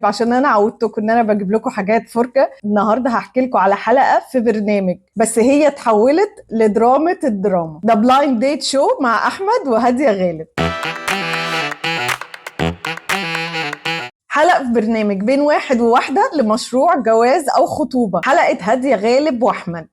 عشان انا عودتكم ان انا بجيب لكم حاجات فرجه. النهارده هحكي لكم على حلقة في برنامج، بس هي اتحولت لدراما الدراما. ده blind date show مع احمد وهاديه غالب. حلقة في برنامج بين واحد وواحدة لمشروع جواز او خطوبه. حلقة هادية غالب واحمد،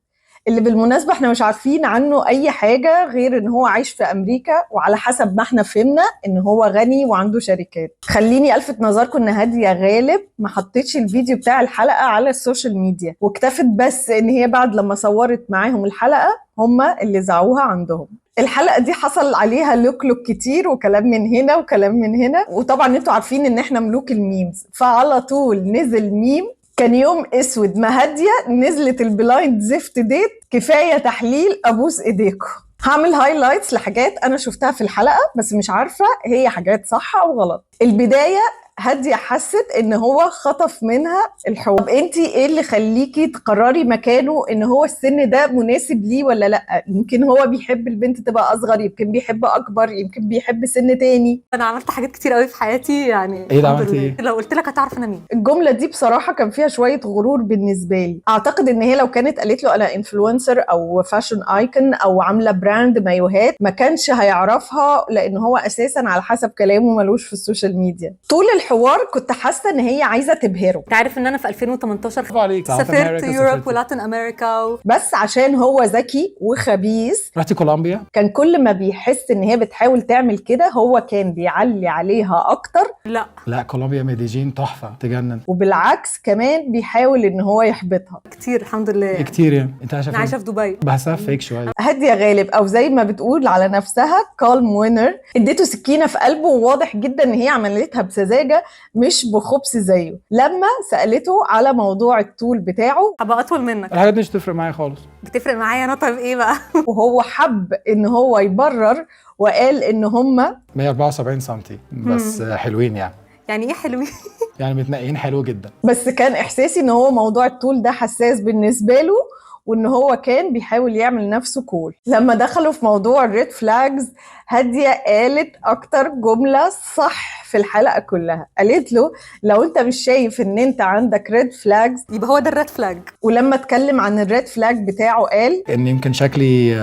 اللي بالمناسبة احنا مش عارفين عنه اي حاجة غير ان هو عايش في امريكا، وعلى حسب ما احنا فهمنا ان هو غني وعنده شركات. خليني الفت نظركم ان هادية غالب ما حطتش الفيديو بتاع الحلقة على ال social media، واكتفت بس ان هي بعد لما صورت معاهم الحلقة هما اللي زعوها عندهم. الحلقة دي حصل عليها لوك لوك كتير، وكلام من هنا وكلام من هنا، وطبعا انتوا عارفين ان احنا ملوك ال memes، فعلى طول نزل ميم كان يوم اسود ما هادية نزلت ال blind زفت date. كفاية تحليل، ابوس ايديكم. هعمل highlights لحاجات انا شفتها في الحلقة بس مش عارفه هي حاجات صح او غلط. البداية، هادية حست ان هو خطف منها الحوار. طب انت ايه اللي خليكي تقرري مكانه ان هو السن ده مناسب ليه ولا لا؟ يمكن هو بيحب البنت تبقى اصغر، يمكن بيحب اكبر، يمكن بيحب سن تاني. انا عملت حاجات كتير قوي في حياتي يعني. ايه ده؟ الحمد عملتي لله. ايه؟ لو قلت لك هتعرف انا مين. الجملة دي بصراحة كان فيها شوية غرور بالنسبة لي. اعتقد ان هي لو كانت قالت له انا influencer او fashion icon او عامله brand مايوهات ما كانش هيعرفها، لان هو اساسا على حسب كلامه ملوش في ال social media. طول الحوار كنت حاسه ان هي عايزه تبهره. انت عارف ان انا في 2018 برافو عليك. سافرت South America، Europe سافرتي. و Latin America بس عشان هو ذكي وخبيث رحتي كولومبيا؟ كان كل ما بيحس ان هي بتحاول تعمل كده هو كان بيعلي عليها اكتر. لا. لا، كولومبيا ميديجين تحفة تجنن. وبالعكس كمان بيحاول ان هو يحبطها. كتير الحمد لله إيه يعني. كتير يعني؟ انت عايشه انا فين؟ عايشه في دبي. بحسها fake شوية. هادية غالب، او زي ما بتقول على نفسها calm winner، اديته سكينة في قلبه، وواضح جدا ان هي عملتها بسذاجه مش بخبث زيه. لما سالته على موضوع الطول بتاعه، هبقى اطول منك. الحاجات دي مش بتفرق معايا خالص. بتفرق معايا انا. طيب ايه بقى؟ وهو حب ان هو يبرر وقال ان هما 174 سم بس حلوين يعني. يعني ايه حلوين؟ يعني متنقيين حلو جدا. بس كان احساسي ان هو موضوع الطول ده حساس بالنسبة له، وان هو كان بيحاول يعمل نفسه cool. لما دخلوا في موضوع ال red flags، هادية قالت اكتر جملة صح في الحلقة كلها. قالت له لو انت مش شايف ان انت عندك red flags يبقى هو ده ال red flag. ولما اتكلم عن ال red flag بتاعه قال ان يمكن شكلي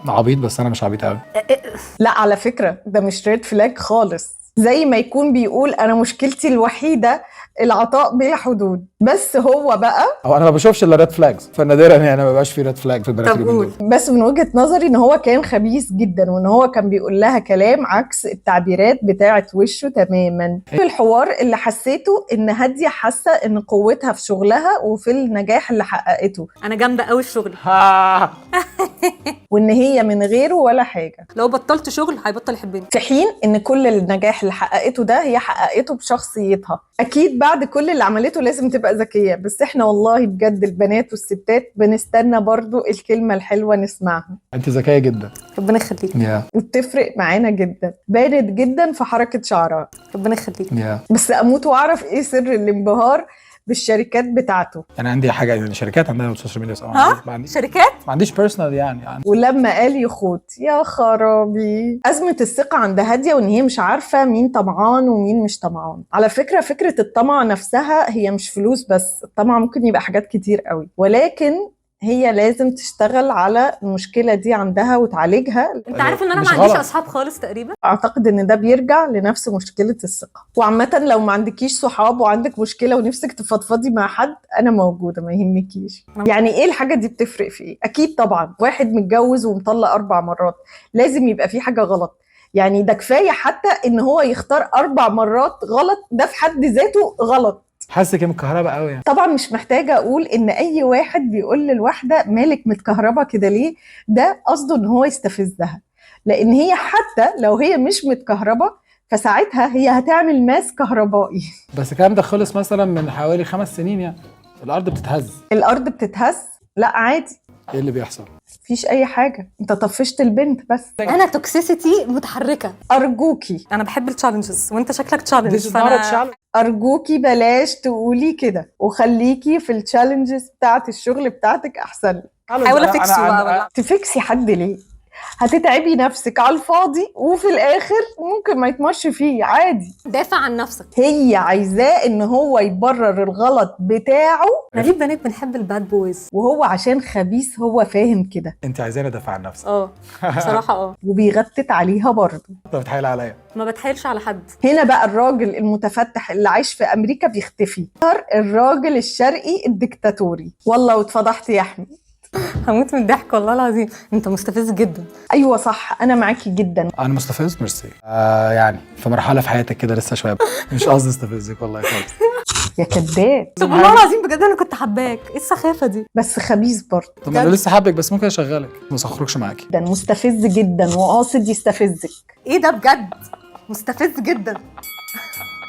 عبيط، بس انا مش عبيط قوي. لا على فكرة ده مش red flag خالص، زي ما يكون بيقول انا مشكلتي الوحيدة العطاء بلا حدود. بس هو بقى او انا ما بشوفش الا red flags، فنادرا يعني ما بيبقاش في red flag في البنات طب اليومين قول. دول. بس من وجهة نظري ان هو كان خبيث جدا، وان هو كان بيقول لها كلام عكس التعبيرات بتاعت وشه تماما. في الحوار اللي حسيته ان هادية حاسة ان قوتها في شغلها وفي النجاح اللي حققته، انا جامدة قوي في شغلي. وان هي من غيره ولا حاجة، لو بطلت شغل هيبطل يحبني. في حين ان كل النجاح اللي حققته ده هي حققته بشخصيتها. اكيد بعد كل اللي عملته لازم تبقى ذكية، بس احنا والله بجد البنات والستات بنستنى برضو الكلمة الحلوة نسمعها. انت ذكية جدا. ربنا يخليك. يا وبتفرق معانا جدا، بانت جدا في حركة شعرها. ربنا يخليك. يا بس اموت واعرف ايه سر الانبهار بالشركات بتاعته. انا عندي حاجة يعني شركات عندنا ال social media، بس أنا ها؟ ما عنديش شركات؟ ما عنديش personal يعني. ولما قال يخوت، يا خرابي، أزمة الثقة عند هادية، وإن هي مش عارفة مين طمعان ومين مش طمعان. على فكرة فكرة الطمع نفسها هي مش فلوس بس، الطمع ممكن يبقى حاجات كتير قوي، ولكن هي لازم تشتغل على المشكلة دي عندها وتعالجها. انت عارف ان انا مش ما عنديش غلط. اصحاب خالص تقريبا. اعتقد ان ده بيرجع لنفس مشكلة الثقة. وعامة لو ما عندكيش صحاب وعندك مشكلة ونفسك تفضفضي مع حد، انا موجودة ما يهمكيش. يعني ايه الحاجة دي بتفرق في ايه؟ اكيد طبعا واحد متجوز ومطلق 4 مرات لازم يبقى في حاجة غلط. يعني ده كفاية حتى ان هو يختار 4 مرات غلط، ده في حد ذاته غلط. حاسس كده متكهربه قوي يعني. طبعا مش محتاجة أقول إن أي واحد بيقول للواحدة مالك متكهربة كده ليه، ده قصده إن هو يستفزها، لأن هي حتى لو هي مش متكهربة فساعتها هي هتعمل ماس كهربائي. بس الكلام ده خلص مثلا من حوالي 5 سنين يعني. الارض بتتهز. الأرض بتتهز؟ لا عادي، ايه اللي بيحصل؟ مفيش أي حاجة، أنت طفشت البنت بس. انا toxicity متحركة. أرجوكي. انا بحب ال challenges وانت شكلك challenge. This is not a challenge. أرجوكي بلاش تقولي كده، وخليكي في ال challenges بتاعت الشغل بتاعتك أحسن. حاول افكسه بقى ولا تفكسي حد ليه؟ هتتعبي نفسك على الفاضي، وفي الاخر ممكن ما يتمرش فيه عادي. دافع عن نفسك. هي عايزاه ان هو يبرر الغلط بتاعه. احنا ليه بنات بنحب ال bad boys؟ وهو عشان خبيث هو فاهم كده. انت عايزاني ادافع عن نفسي؟ اه بصراحة اه. وبيغتت عليها برضه. طب بتحايل عليا؟ ما بتحايلش على حد. هنا بقى الراجل المتفتح اللي عايش في امريكا بيختفي، الراجل الشرقي الديكتاتوري. والله واتفضحت يا احمد. هموت من الضحك والله العظيم، انت مستفز جدا. ايوه صح، انا معاكي جدا. انا مستفز؟ ميرسي. يعني في مرحلة في حياتك كده لسه شوية. مش قصدي استفزك والله خالص. يا كداب. طب والله العظيم بجد انا كنت حباك، ايه السخافه دي؟ بس خبيث برضه. طب ما انا لسه حابك، بس ممكن اشغلك بس ما اخرجش معاكي. ده مستفز جدا وقاصد يستفزك. ايه ده بجد مستفز جدا.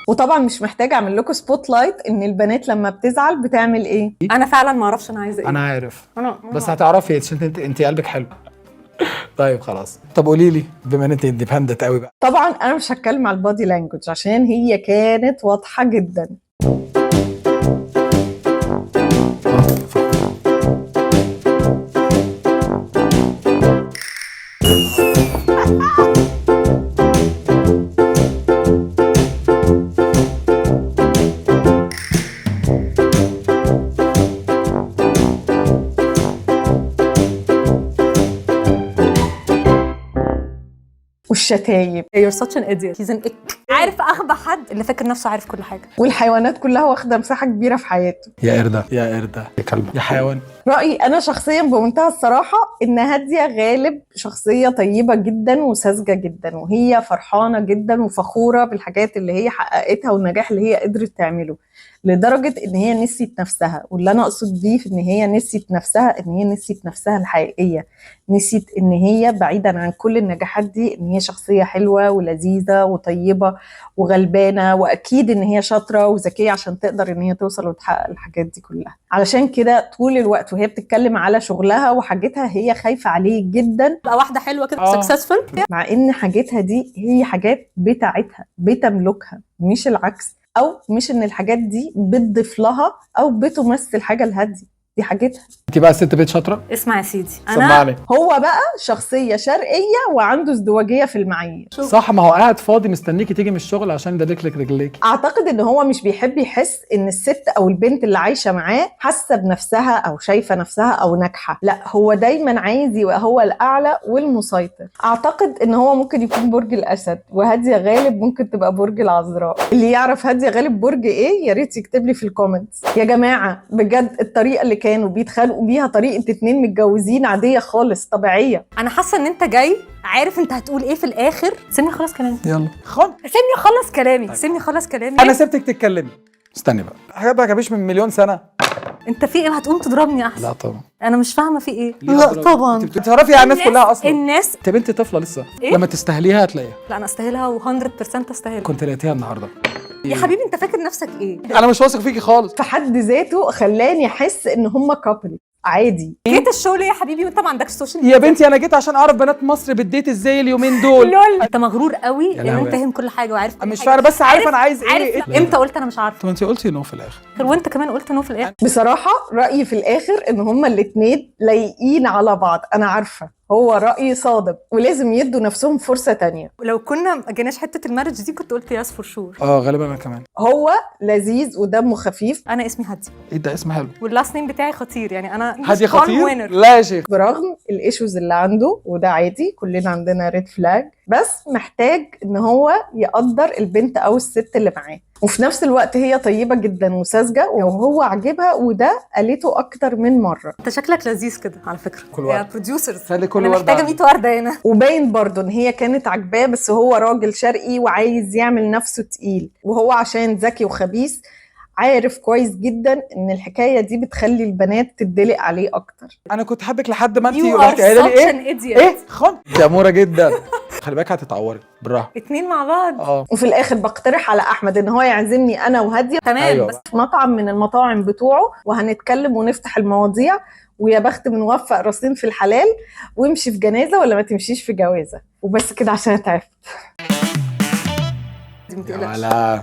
وطبعا مش محتاجه اعمل لكم spotlight ان البنات لما بتزعل بتعمل ايه. انا فعلا ما اعرفش انا عايزه ايه. انا عارف، انا بس هتعرفي عشان انت قلبك حلو. طيب خلاص. طب قولي لي، بما ان انت independent قوي بقى. طبعا انا مش هتكلم على ال body language عشان هي كانت واضحة جدا. والشتايم You're such an idiot. He's an ick. عارف اغبى حد اللي فاكر نفسه عارف كل حاجة. والحيوانات كلها واخده مساحة كبيرة في حياته. يا قردة يا قردة يا كلب يا حيوان. رايي انا شخصيا بمنتهى الصراحة ان هادية غالب شخصية طيبة جدا وساذجه جدا، وهي فرحانة جدا وفخوره بالحاجات اللي هي حققتها والنجاح اللي هي قدرت تعمله، لدرجة ان هي نسيت نفسها. واللي انا اقصد بيه في ان هي نسيت نفسها، ان هي نسيت نفسها الحقيقية، نسيت ان هي بعيدا عن كل النجاحات دي ان هي شخصية حلوة ولذيذه وطيبة وغلبانه، واكيد ان هي شاطرة وذكيه عشان تقدر ان هي توصل وتحقق الحاجات دي كلها. علشان كده طول الوقت وهي بتتكلم على شغلها وحاجتها هي خايفة عليه جدا، تبقى واحدة حلوة كده successful، مع ان حاجتها دي هي حاجات بتاعتها بتملكها، مش العكس، او مش ان الحاجات دي بتضيف لها او بتمثل حاجة لهاديه، دي حاجتها. انت بقى ست بيت شاطرة. اسمع يا سيدي، انا سمعني. هو بقى شخصية شرقية وعنده ازدواجية في المعايير. صح، ما هو قاعد فاضي مستنيكي تيجي من الشغل عشان يدلك لك رجليك. اعتقد ان هو مش بيحب يحس ان الست او البنت اللي عايشه معاه حاسه بنفسها او شايفه نفسها او ناجحة، لا هو دايما عايز يبقى هو الاعلى والمسيطر. اعتقد ان هو ممكن يكون برج الاسد، وهاديه غالب ممكن تبقى برج العذراء. اللي يعرف هادية غالب برج ايه يا ريت يكتب لي في ال comments. يا جماعة بجد الطريقة اللي كانوا بيتخانقوا بيها طريقه اتنين متجوزين عادية خالص طبيعية. انا حاسه ان انت جاي عارف انت هتقول ايه في الاخر. سيبني اخلص كلامي. يلا سيبني اخلص كلامي. سيبني اخلص كلامي. انا سبتك تتكلمي. استني بقى. حاجات ما عجبتنيش من مليون سنة. انت في ايه؟ هتقوم تضربني احسن. لا طبعا. انا مش فاهمه في ايه. لا طبعا. انت بتعرفي على الناس كلها اصلا. الناس. انت بنت طفله لسه. إيه؟ لما تستاهليها هتلاقيها. لا انا استاهلها و100% استاهلها. كنت لقيتيها النهارده. يا حبيبي انت فاكر نفسك ايه؟ انا مش واثق فيكي خالص. في حد ذاته خلاني احس ان هما couple عادي. جيت ال show ليه يا حبيبي وانت ما عندكش social؟ يا بنتي انا جيت عشان اعرف بنات مصر بت date ازاي اليومين دول. lol انت مغرور قوي يا ان لهوي. انت فاهم كل حاجة وعارف كل مش حاجة. فاهم، بس عارف انا عايز ايه. عارف امتى قلت انا مش عارفه؟ طب انت قلتي no في الاخر. وانت كمان قلت no في الاخر. بصراحة رايي في الاخر ان هما الاثنين لايقين على بعض. انا عارفه هو راي صادم ولازم يدوا نفسهم فرصة تانية. لو كنا ما جيناش حتة ال marriage دي كنت قلت yes for sure. غالبا انا كمان. هو لذيذ ودمه خفيف. انا اسمي هادي. ايه ده اسم حلو. وال last name بتاعي خطير، يعني انا هادي خطير. winner. لا يا شيخ. برغم ال issues اللي عنده، وده عادي كلنا عندنا red flag، بس محتاج ان هو يقدر البنت او الست اللي معاه. وفي نفس الوقت هي طيبة جدا وساذجه وهو عاجبها، وده قالته اكتر من مرة. انت شكلك لذيذ كده على فكرة. كل يا وردة. producers خلي كل انا ورده محتاجه 100 ورده هنا. وباين برضو ان هي كانت عاجباه، بس هو راجل شرقي وعايز يعمل نفسه تقيل، وهو عشان ذكي وخبيث عارف كويس جدا ان الحكاية دي بتخلي البنات تدلق عليه اكتر. انا كنت حابك لحد ما انت You are رحتي قايله لي such ايه an idiot. ايه خن. انت اموره جدا. خلي بالك هتتعوري بالراحة. اتنين مع بعض. وفي الاخر بقترح على احمد ان هو يعزمني انا وهاديه تمام. أيوة بس مطعم من المطاعم بتوعه، وهنتكلم ونفتح المواضيع، ويا بخت بنوفق راسين في الحلال، وامشي في جنازه ولا ما تمشيش في جوازه. وبس كده عشان تعبت. ما تقلقش. ولا.